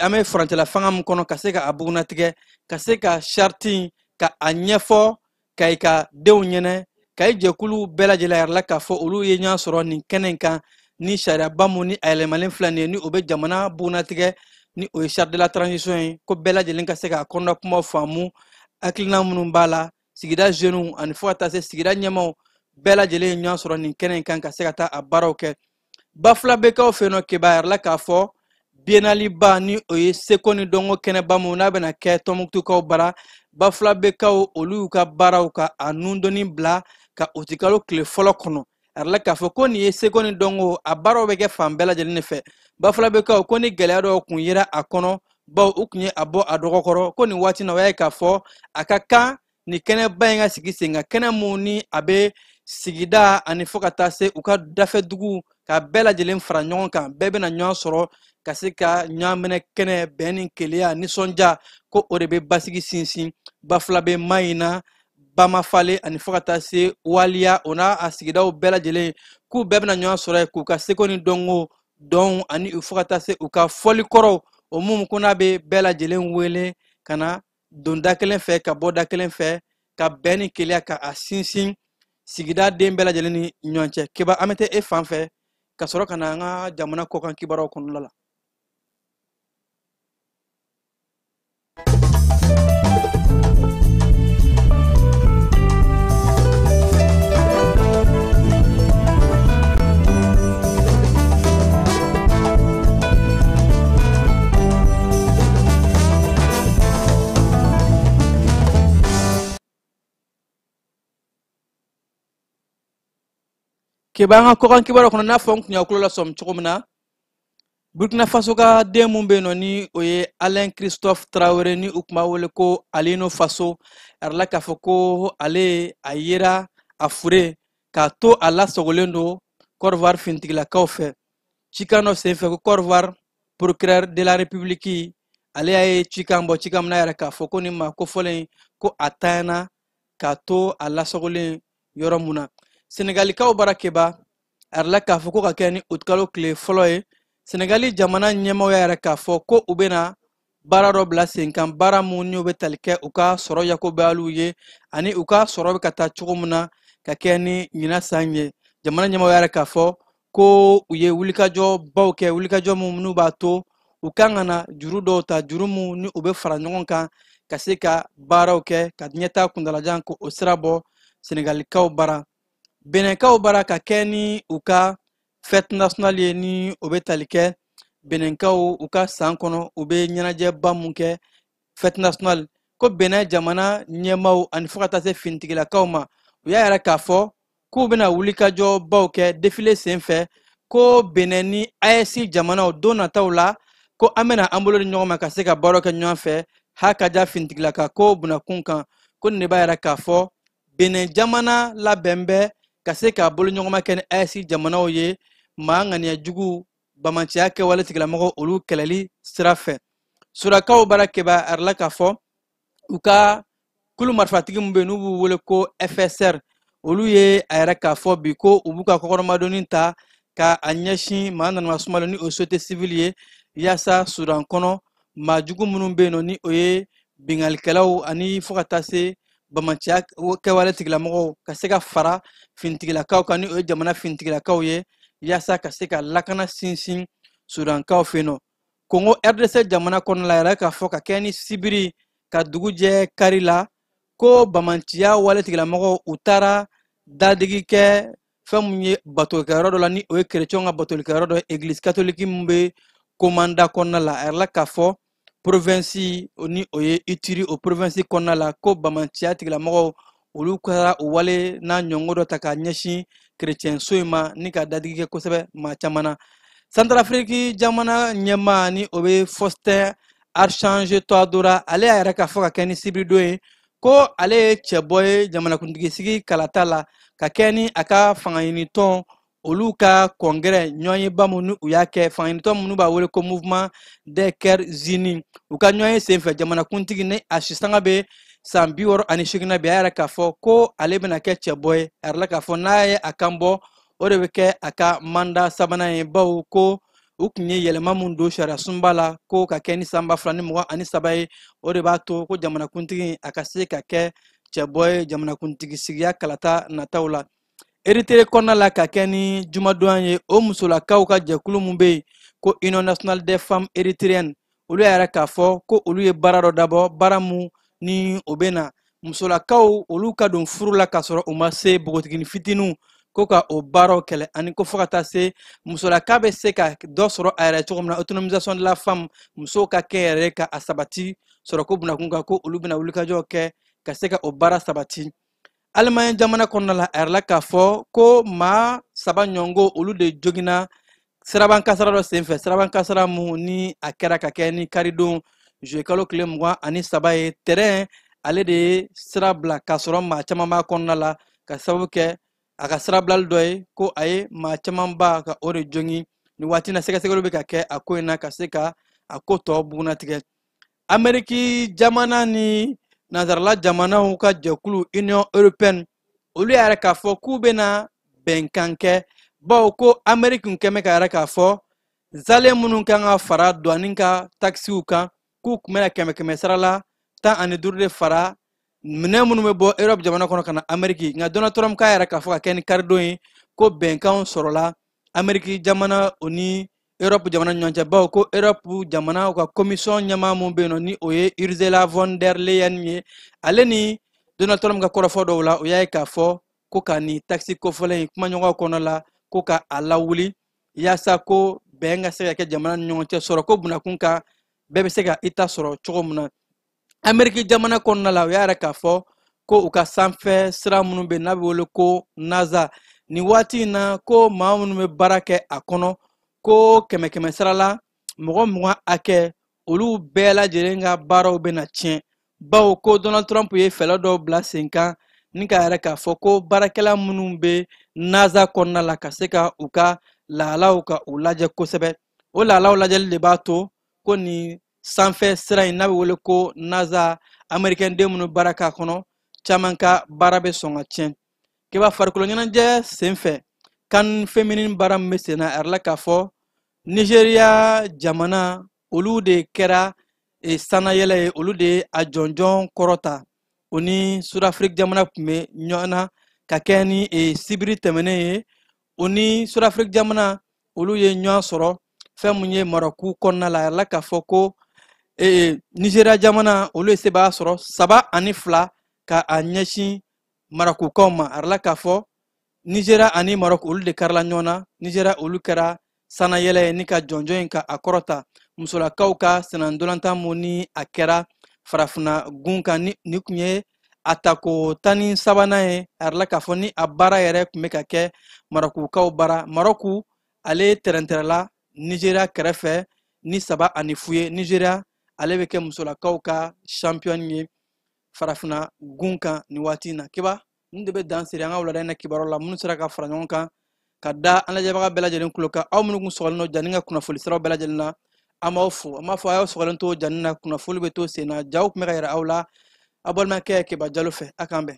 an bɛ furancɛla fanga min kɔnɔ ka se ka a bugunnatigɛ, ka se ka charte in ka a ɲɛfɔ Kayi ka denw ɲɛnɛ. Kayi jɛkulu bɛɛ lajɛlen yɛrɛ la k'a fɔ olu ye ɲɔgɔn sɔrɔ nin kɛnɛ in kan ni sariyaba mun ni a yɛlɛmalen filɛ nin ye, ni o bɛ jamana bugunnatigɛ ni o ye charte de la transition ye, ko bɛɛ lajɛlen ka se k'a kɔnɔna kumaw faamu, hakilina minnu b'a la, sigida jeunes ani fo ka taa se sigida ɲɛmaaw bɛɛ lajɛlen ye ɲɔgɔn sɔrɔ nin kɛnɛ in kan ka se ka taa a baaraw kɛ. Bafulabekaw fɛ yen nɔ Keba, yɛrɛ la k'a fɔ biennaliba ni o ye seko ni dɔnko kɛnɛba mun n'a bɛna kɛ Tɔnbukutukaw bara, Bafulabekaw olu y'u ka baaraw ka a nundoni bila ka utikalo tile fɔlɔ kɔnɔ. A yirala k'a fɔ ko nin ye seko ni dɔnko, a baaraw bɛ kɛ fan bɛɛ lajɛlen de fɛ. Bafulabekaw ko ni gɛlɛya dɔw kun yera a kɔnɔ, bawo u kun ye a bɔ a dɔgɔkɔrɔ, ko nin waati na o y'a ye k'a fɔ a ka kan nin kɛnɛba in ka sigi sen kan, kɛnɛ mun ni a bɛ sigida ani fo ka taa se u ka dafɛ dugu ka bɛɛ lajɛlen fara ɲɔgɔn kan, bɛɛ bɛna ɲɔgɔn sɔrɔ ka se ka ɲɔgɔn minɛ kɛnɛ, bɛn ni kelenya, nisɔndiya, ko o de bɛ basigi sinsin Bafulabe Mayina, Bamafale ani fo ka taa se Waliya o n'a a sigidaw bɛɛ lajɛlen, k'u bɛɛ bɛna ɲɔgɔn sɔrɔ yen k'u ka seko ni dɔnko dɔnw ani fo ka taa se u ka fɔli kɔrɔw, o mun ko n'a bɛ bɛɛ lajɛlen wele ka na don da kelen fɛ ka bɔ da kelen fɛ ka bɛn ni kelenya ka a sinsin sigida den bɛɛ lajɛlen ni ɲɔgɔn cɛ. Keba, an bɛ taa e fan fɛ ka sɔrɔ ka na an ka jamana kɔkan kibaruyaw kɔnɔna la. Keba, an ka kɔkan kibaruyaw kɔnɔ, n'a fɔ n kun y'aw tulo lasɔmi cogo min na, Burkina Faso ka den mun bɛ yen nɔ ni o ye Alain Christophe Traoré, ni u tun b'a wele ko Alino Faso, a yirala k'a fɔ ko ale a yera a fure k'a to a lasagolen don Côte d'Ivoire finitigilakaw fɛ. Cikan dɔ senfɛ ko Côte d'Ivoire procureur de la République ale y'a ye cikan bɔ, cikan min n'a yɛrɛ k'a fɔ ko nin maa kofɔlen ko a tanyana k'a to a lasagolen yɔrɔ mun na. Senegalikaw bara Keba, a yirala k'a fɔ ko ka kɛ ni utikalo tile fɔlɔ ye, Senegali jamana ɲɛmaaw y'a yɛrɛ k'a fɔ ko u bɛna baara dɔ bila sen kan, baara mun n'u bɛ tali kɛ u ka sɔrɔ yakubayaliw ye ani u ka sɔrɔ bɛ ka taa cogo min na ka kɛ ni ɲinan san ye. Jamana ɲɛmaaw y'a yɛrɛ k'a fɔ ko u ye wulikajɔbaw kɛ, wulikajɔ mun n'u b'a to u kan ka na juru dɔw ta, juru mun ni u bɛ fara ɲɔgɔn kan ka se ka baaraw kɛ ka ɲɛtaa kuntalajan ko o sira bɔ Senegalikaw bara. Benɛnkaw bara ka kɛ ni u ka fête nationale ye, ni o bɛ tali kɛ Benɛnkaw u ka san kɔnɔ u bɛ ɲɛnajɛba mun kɛ fête nationale, ko Benɛn jamana ɲɛmaaw ani fo ka taa se finitigilakaw ma, u y'a yɛrɛ k'a fɔ k'u bɛna wulikajɔbaw kɛ défilé senfɛ, ko Benɛn ni AES jamanaw don nataw la ko an bɛna an bolo di ɲɔgɔn ma ka se ka baaraw kɛ ɲɔgɔn fɛ, ha ka ja finitigilaka ko bunakun kan, ko nin de b'a yɛrɛ k'a fɔ Benɛn jamana labɛn bɛ ka se k'a bolo ɲɔgɔnma kɛ ni AES jamanaw ye maa ŋaniya jugu bamanciya kɛwale tigilamɔgɔ olu kɛlɛli sira fɛ. Surakaw bara Keba, a yirala k'a fɔ u ka kulu marifatigi min bɛ yen n'u b'u wele ko FSR, olu ye a yɛrɛ k'a fɔ bi ko u b'u ka kɔkɔrɔmadonni ta ka a ɲɛsin maa nanama sumalen ni o société civile ye, yaasa Sudan kɔnɔ maa jugu minnu bɛ yen nɔ ni o ye binkannikɛlaw ani fo ka taa se bamanciya kɛwale tigilamɔgɔw ka se ka fara finitigilakaw kan ni o ye jamana finitigilakaw ye, yaasa ka se ka lakana sinsin Sudankaw fɛ yen nɔ. Kongo RDC jamana kɔnɔna la, yɛrɛ k'a fɔ ka kɛ ni sibiri ka dugu jɛ kari la, ko bamanciya wale tigilamɔgɔw u taara dadigi kɛ fɛn mun ye batolikɛyɔrɔ dɔ la ni o ye kerecɛnw ka batolikɛyɔrɔ dɔ ye, église catholique mun bɛ Komanda kɔnɔna la. A yirala k'a fɔ province ni o ye Ituri, o province kɔnɔna la, ko bamanciya tigilamɔgɔw olu kɛra o wale n'a ɲɔngɔ dɔ ta k'a ɲɛsin kerecɛnso in ma ni ka dadigi kɛ kosɛbɛ maa caman na. Santarafiriki jamana ɲɛmaa ni o bɛ Faustin Archange Touadéra, ale y'a yɛrɛ k'a fɔ ka kɛ ni sibiridon ye ko ale ye cɛbɔ ye jamanakuntigi sigi kalata la ka kɛ ni a ka fangaɲinitɔn olu ka congrès ɲɔgɔnyeba mun ni u y'a kɛ, fangaɲinitɔn minnu b'a wele ko Mouvement des Cœurs Unis, u ka ɲɔgɔnye senfɛ jamanakuntigi ni a sisanga bɛ san 68 na bi, a yɛrɛ k'a fɔ ko ale bɛna kɛ cɛbɔ ye. A yɛrɛ k'a fɔ n'a ye a kan bɔ, o de bɛ kɛ a ka manda sabanan ye, bawo ko u tun ye yɛlɛma mun don sariya sunba la ko ka kɛ ni san 2023 ye, o de b'a to ko jamanakuntigi a ka se ka kɛ cɛbɔ ye jamanakuntigi sigiya kalata nataw la. Eritere kɔnɔna la ka kɛ ni jumadon ye, o musolakaw ka jɛkulu mun bɛ yen ko Union nationale des femmes érythréennes, olu y'a yɛrɛ k'a fɔ ko olu ye baara dɔ dabɔ, baara mun ni o bɛ na musolakaw olu ka don furu la k'a sɔrɔ u ma se, npogotiginin fitininw, ko ka o baaraw kɛlɛ ani ko fo ka taa se musolaka bɛ se ka dɔ sɔrɔ a yɛrɛ cogo min na autonomisation de la femme musow ka kɛ yɛrɛ ka a sabati sɔrɔko bunakun kan ko olu bɛna wulikajɔw kɛ ka se ka o baara sabati. Allemagne jamana kɔnɔna la a yɛrɛla k'a fɔ ko maa 3 ɲɔgɔnko olu de joginna siraban kasara dɔ senfɛ, siraban kasara mun ni a kɛra ka kɛ ni karidon juillet kalo tile 23 ye. Terrain ale de ye sira bila k'a sɔrɔ maa caman b'a kɔnɔna la ka sababu kɛ a ka sira bilali dɔ ye ko a ye maa caman ba ka o de jogin. Nin waati na sɛgɛsɛgɛliw bɛ ka kɛ a ko in na ka se ka a ko tɔ bugunnatigɛ. Ameriki jamana ni nansarala jamanaw ka jɛkulu Union européenne olu y'a yɛrɛ k'a fɔ k'u bɛna bɛnkan kɛ, bawo ko Ameriki kun kɛn bɛ ka yɛrɛ k'a fɔ zalen minnu kan ka fara douane ka taxes kan k'u kun bɛna 100 sara la 15 de fara minɛn minnu bɛ bɔ Europe jamana kɔnɔ ka na Ameriki. Nka Donald Trump k'a yɛrɛ k'a fɔ ka kɛ ni karidon ye ko bɛnkanw sɔrɔla Ameriki jamana o ni Europe jamana ɲɔgɔn cɛ, bawo ko Europe jamana ka commission ɲɛmaa mun bɛ yen nɔ ni o ye Ursula von der Leyen ye, ale ni Donald Trump ka kɔrɔfɔ dɔw la o y'a ye k'a fɔ ko ka nin taxe kofɔlen in kumaɲɔgɔnw kɔnɔ la ko ka a lawuli yaasa ko bɛn ka se ka kɛ jamana ni ɲɔgɔn cɛ sɔrɔko bunakun kan, bɛɛ bɛ se ka i ta sɔrɔ cogo min na. Ameriki jamana kɔnɔna la o y'a yɛrɛ k'a fɔ ko u ka sanfɛ sira minnu bɛ yen n'a bɛ wele ko NASA nin waati in na ko maa minnu bɛ baara kɛ a kɔnɔ ko 100 sara la mɔgɔ 20 hakɛ olu bɛɛ lajɛlen ka baaraw bɛna tiɲɛ, bawo ko Donald Trump ye fɛɛrɛ dɔw bila sen kan ni k'a yɛrɛ k'a fɔ ko baarakɛla minnu bɛ NASA kɔnɔna la ka se ka u ka lahalaw ka u lajɛ kosɛbɛ. O lahalaw lajɛli de b'a to ko nin sanfɛ sira in n'a bɛ wele ko NASA américain den minnu baara k'a kɔnɔ caman ka baara bɛ sɔn ka tiɲɛ. Keba farikolo ɲɛnajɛ senfɛ CAN féminine baara min bɛ sen na a yɛrɛ la k'a fɔ Nigeria jamana olu de kɛra sanayɛlɛ ye, olu de ye a jɔnjɔn kɔrɔta. O ni Sud-Afrique jamana tun bɛ ɲɔgɔn na ka kɛ ni sibiri tɛmɛnen ye, o ni Sud-Afrique jamana olu ye ɲɔgɔn sɔrɔ fɛn mun ye Maroc kɔnɔna la. A yɛrɛ la k'a fɔ ko Nigeria jamana olu ye sebaaya sɔrɔ 3-2 ka a ɲɛsin Marokukaw ma. A yɛrɛ la k'a fɔ Nigeria ani Maroc olu de karila ɲɔgɔn na, Nigeria olu kɛra sanayɛlɛ ye ni ka jɔnjɔn in ka a kɔrɔta. Musolakaw ka sennantolatan mun ni a kɛra farafinna gun kan ni kun ye a tako 13nan ye, a yɛrɛ la k'a fɔ ni a baara yɛrɛ tun bɛ ka kɛ Marokukaw bara. Maroc ale tɛrɛntɛrɛla Nigeria kɛrɛfɛ ni 3-0 ye. Nigeria ale bɛ kɛ musolakaw ka champion ye farafinna gun kan nin waati in na. Keba ninnu de bɛ dan siri an ka wulada in na kibaruyaw la minnu sera ka fara ɲɔgɔn kan ka da an lajɛbaga bɛɛ lajɛlen tulo kan. Aw minnu kun sɔgɔlen don Jani ka kunnafoni siraw bɛɛ lajɛlen na, an b'aw fo, an b'a fɔ a y'aw sɔgɔlen to Jani na, kunnafoni bɛ to sen na. Jaw tun bɛ ka yɛrɛ aw la aw balimakɛ Keba Jalo fɛ, a k'an bɛn.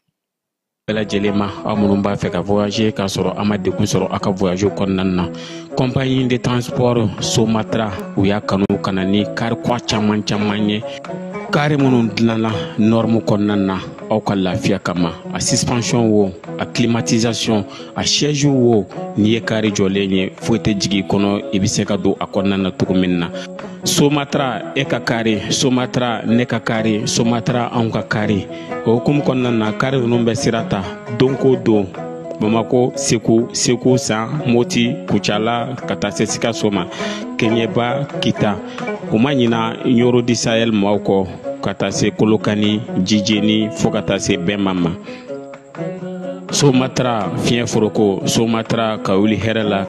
Bɛɛ lajɛlen ma, aw minnu b'a fɛ ka voyager k'a sɔrɔ a ma degun sɔrɔ aw ka voyage kɔnɔna na, compagnie de transport Somatra u y'a kanu ka na ni car kura caman caman ye, kari minnu dilanna norme kɔnɔna na aw ka lafiya kama. A suspension wo, a climatisation, a siège wo, n'i ye kari jɔlen ye foyi tɛ jigin i kɔnɔ, i bɛ se ka don a kɔnɔna na cogo min na. Somatra e ka kari, Somatra ne ka kari, Somatra anw ka kari. O hukumu kɔnɔna na kari ninnu bɛ sira ta don ko don, Bamako, Segu, Segu San, Moti, Kucala ka taa se Sikaso ma, Keɲeba, Kita. U ma ɲina Ɲoro di Sahel maaw kɔ ka taa se Kolokani, Jijeni fo ka taa se Bɛnma ma. Somatra fiɲɛ foroko, Somatra ka wuli hɛrɛ la.